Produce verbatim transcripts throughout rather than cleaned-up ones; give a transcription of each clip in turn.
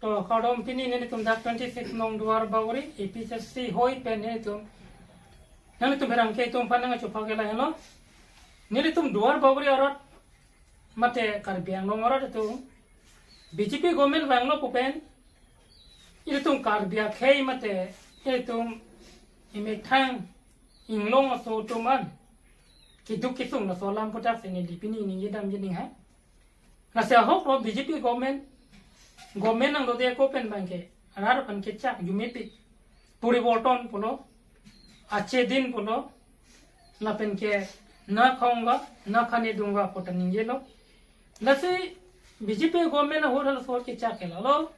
To kardom, pini nelitum dak twenty six nong Duar Bagori A P H L C hoi pen nelitum, nelitum pherangke atum aphan nangchopha ke lahenlo. Nelitum Duar Bagori arat mate Karbi Anglong arat atum B J P government vanglo pu pen ilitum Karbi akhei mate ilitum imethang inglong aso atum an keduk kesung laso alam aphuthak si neli pini ningje damji ning hai. Lasi ahok lo B J P government, government nangdode ako pen abangke arat aphan kechak jumepik, poriborton pulo, achedin pulo, lapen ke na khaunga na khanedunga pu ta ningjelo. Lasi B J P government ahut halaso kechak ke lalo.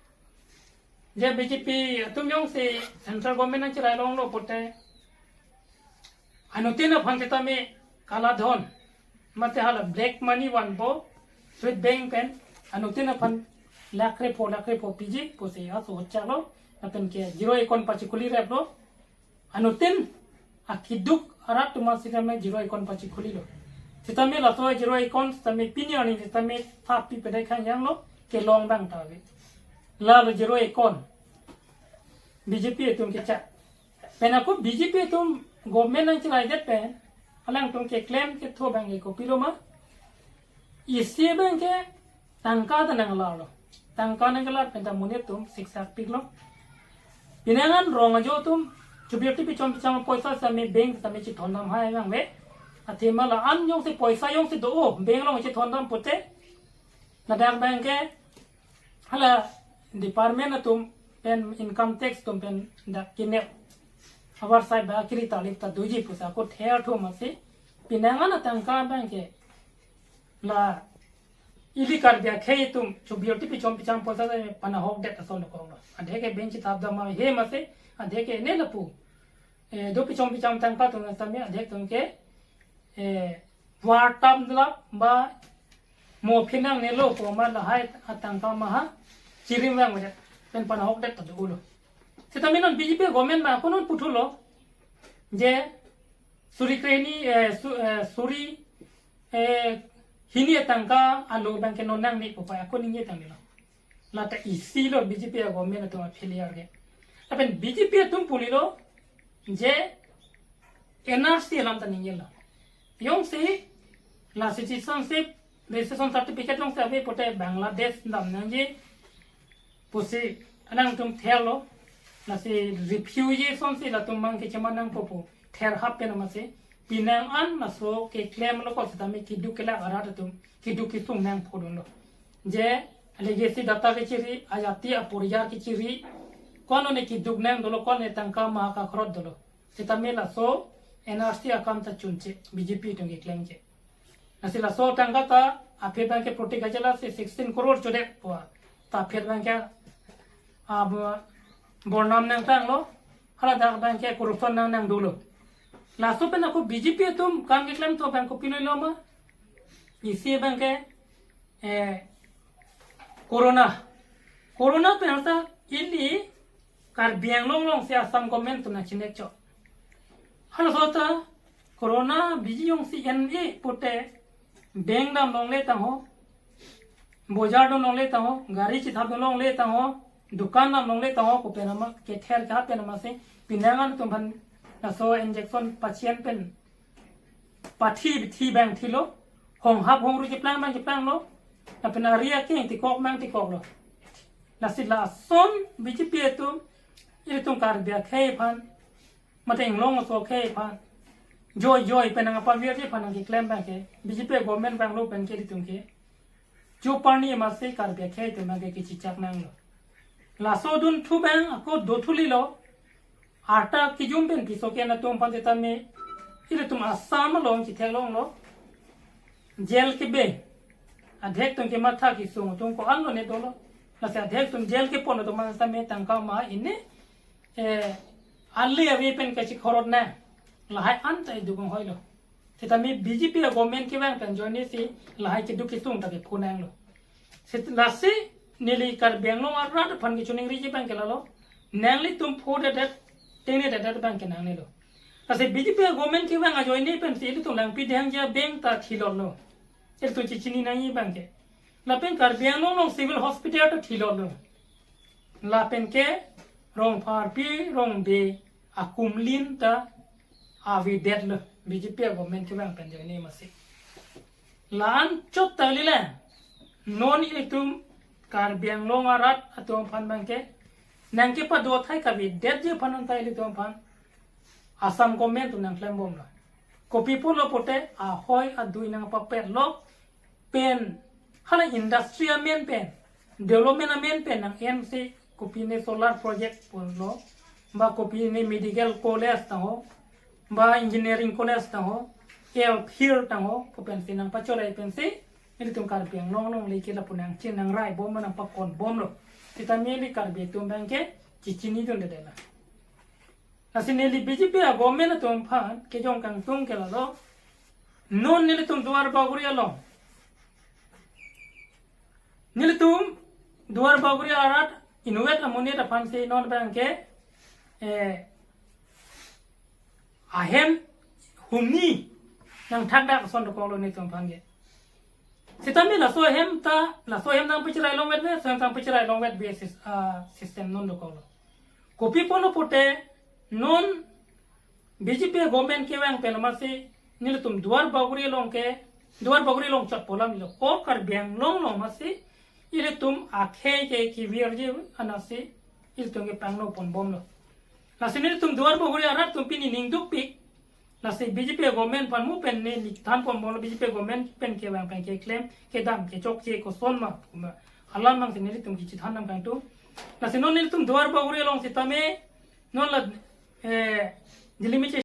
Je B J P atum jongsi central government nangcherai longlo pote, anuttin aphan sitame kala dhon mate hala black money vanpo, State Bank pen anuttin aphan lakh krepho lakh krepho piji pusi aso chaklo, lapen ke zero account pachikhuli replo. Anuttin akeduk arat atum sitame zero account pachikhulilo. Sitame laso zero account sitame pini arni sitame thap pi pedai khangjanglo, kelong abang ta ave. Lalo zero account B J P atum kechak. Pen ako B J P atum government nangchelaidet pen alangtum keklem ketho abangke kopilo ma? Isi abangke tangka ta nanglarlo. Tangka nangkelar pen ta monit atum siksak piklo. Pinangan rong ajo atum chobirti pichom picham poisa sitame bank sitame chithondam hai abang ave. Athema la-an jongsi poisa jongsi do-o bank along chithondam pote, ladak abangke hala department atum pen income tax atum pen dak kinep avarsai ba kiri talip ta doji pusi ako therthu masi pinangan atangka abangke la ili Karbi akhei atum chobirti pichom picham poisa ta panahokdet ason dokoklo. Adhe ke bank chithap dam ma he masi adhe ke ne lapu, eh, do pichom picham tangka atum sitame adhe atum ke, eh, war tam lap ba mo phinang nelo pu ma lahai atangka maha chirim vang pen panahokdet ta dolo. Sitame non B J P government ma ako non puthulo je suri krehini, eh, su-, eh, suri, eh, hini atangka alo abangke non nangne pu pa ako ningje tanglo. Lata isi lo B J P agovernment atum afailure ke. Lapen B J P atum pulilo je N R C alam ta ningjelo. Jongsi la citizenship registration certificate jongsi ave pote Bangladesh dam nangji pusi alangtum therlo. Lasi refugee asonsi latum abangke cheman nangpo pu ther hap pen masi pinangan laso keklem lo ko sitame keduk kelak arat atum keduk kesung nangphodunlo. Je legacy data kechiri, ajati aporijar kechiri, konone keduk nang dolo, konone tangka ma kakrot dolo. Sitame laso N R C akam ta chunche, B J P atum keklem che. Lasi laso tangka ta aphi abangke proti kajala si sixteen crore chodet pua. Ta aphi abangke, ah, bo-, bornam nangtanglo, hala dak abangke corruption nang nangdolo. Laso pen ako B J P atum kam keklem to abang kopilo ma? Isi abangke, eh, corona. Corona pen ta ili Karbi Anglong alongsi Assam government atum nangchinek chok. Halaso ta corona biji jongsi en-e pote bank dam longle tangho, bojar dam longle tangho, gari chithap dam longle tangho, dukan dam longle tangho pu pen ama kether kehap pen masi pinangan atum aphan laso injection pachien pen pathi thi abang thilo, honghap hongru cheplang abang cheplanglo, lapen ari akeng tikok abang tikoklo. Lasi lason B J P atum ilitum Karbi akhei aphan mate inglong aso akhei aphan joi joi pen nangpavirji aphan nangkeklem abangke B J P government vanglo penke ilitum ke joparni masi Karbi akhei atum abangke kechechak nanglo. Laso dunthu abang ako dothulilo. Arta kijum pen piso ke-en atum aphan sitame ilitum Assam along chitheklonglo. Jail kebe. Adhek atum kematha kesung atum ko-an lone dolo. Lasi adhek atum jail kepon atum aphan sitame tangka ma ini, eh, ali avi pen kachikhorot na. Lahai an ta idukong hoilo. Sitame B J P agovernment kevang pen ajoine si lahai keduk kesung ta kepho nanglo. Sit-, lasi neli Karbi Anglong arat aphan kechiningriji abangke lalo. Nanglitum phodedet, tengnededet abangke nangnelo. Lasi B J P agovernment kevang ajoine pensi ilitum Langpidehang ja bank ta thilotlo. Ilitum chechini nangji abangke. Lapen Karbi Anglong along civil hospital ta thilotlo. Lapen ke Rongpharpi Rongbe akumlin ta avedetlo, B J P government kevang pen ajoine masi. La-an chot ta lile, non ilitum Karbi Anglong arat atum aphan abang ke nangkepadot hai kavedetji aphan anta ilitum aphan Assam government atum nangklembomlo. Kopi pulo pote ahoi adui nangpapetlo pen, hala industry amen pen, development amen pen nang-en si, kopine solar project pulo, ba kopine medical college tangho, ba engineering college tangho, airfield tangho, pu pensi nangpachorei pensi ilitum Karbi Anglong along leke lapu nangchin nangraibom, nangpakonbomlo. Sitame ili Karbi atum abang ke chichinidundedetlo. Lasi neli B J P agovernment atum aphan kejong kangtung ke lalo, non nelitum Duar Bagori along, nelitum Duar Bagori arat inutvet amonit aphansi non abang ke, eh, ahem hini nangthakdak ason dokoklo nelitum aphan ke. Sitame laso ahem ta, laso ahem nangpacherai longvet ave, laso ahem nangpacherai longvet ave sis-, ah, system non dokoklo. Kopi pulo pote non B J P government kevang pen masi nelitum Duar Bagori along ke, Duar Bagori along chot pu alam lo, ko Karbi Anglong along masi ilitum akhei ke kevirji anatsi ilitum ke pangno ponbomlo. Lasi nelitum Duar Bagori arat atum pini ning dukpik. Lasi B J P government aphan mu pen neli thanponbomlo, B J P government pen kevang pen keklem kedam kechokche koson ma, ma alam abangsi nelitum kachethan nangkangtung. Lasi non nelitum Duar Bagori along sitame non la, eh, delimitation